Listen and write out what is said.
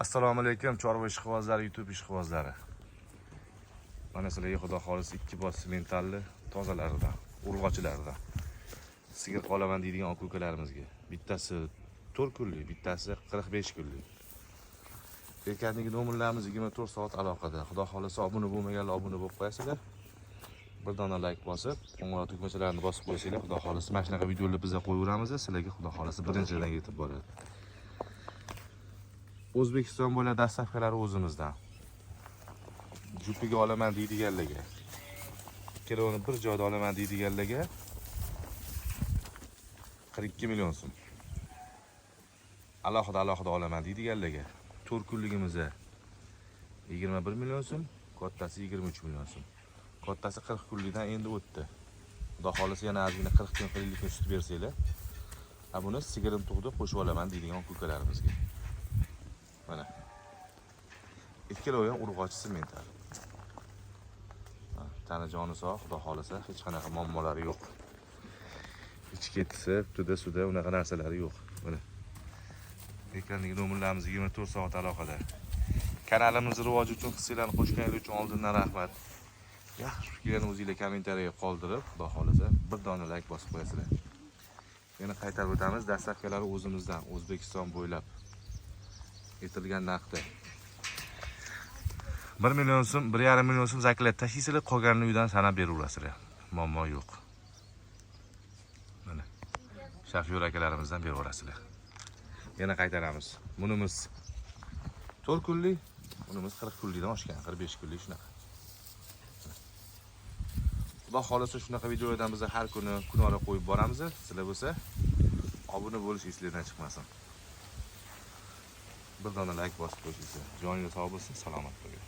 Assalomu alaykum, chorva ishqibozlari, YouTube ishqibozlari. Mana sizlarga, xudo xohlasa, ikki bosh simentalli tozalaridan, urg'ochilaridan. Sigir qolaman deydigan aka ukalarimizga. Bittasi 4 kunlik, bittasi 45 kunlik. Erkakniki nomerlarimiz 24 soat aloqada. Xudo xohlasa, obuna bo'lmaganlar obuna bo'lib qo'yasizlar. Bir dona like bosib, qo'ng'iroq tugmachalarini bosib qo'ysanglar, xudo xohlasa, mana shunaqa videolar biza qo'yaveramiz, sizlarga, xudo xohlasa, birinchilardan yetib boradi. O'zbekiston bo'ylab доставка lari o'zimizdan. Jupiga olaman deydiganlarga, ikkalovini bir joyda olaman deydiganlarga 42 million so'm. Alohida alohida olaman deydiganlarga 4 kunligimiz 21 million so'm, kattasi 23 million so'm. Kattasi 40 kunlikdan endi o'tdi. Xudo xohlasa, yana ozgina 40 kun, 50 kun sut bersanglar. A buni sigirim tug'di, qo'shib olaman deydigan ukalarimizga. Mana. Ikkalovi ham urg'ochi simental. Ha, tani joni sog', xudo xohlasa, hech qanaqa muammolari yo'q. Ichi ketsa, туда сюда unaqa narsalari yo'q. Mana. Ekrandagi nomerlarimiz 24 soat aloqada. Kanalimiz rivoji uchun hissanglarni qo'shganingiz uchun oldindan rahmat. Yaxshi fikrlarni o'zinglar kommentariyaga qoldirib, xudo xohlasa, bir dona like bosib qo'yasizlar. Yana qaytarib o'tamiz, доставка lari o'zimizdan, O'zbekiston bo'ylab aytilgan narxda. 1 million so'm, 1,5 million so'm заклад tashlaysizlar, qolganini uydan sanab beraverasizlar. Muammo yo'q. Mana. Shofyor akalarimizdan beraverasizlar. Yana qaytaramiz. Bunimiz 4 kunlik, bunimiz 40 kunlikdan oshgan, 45 kunlik shunaqa. Xudo xohlasa, shunaqa videolardan biz har kuni kunora qo'yib boramiz. Sizlar bo'lsa obuna bo'lish esinglardan chiqmasin. Bir dona like bosib qo'yishinglar. Joningiz sog' bo'lsin, salomat bo'ling.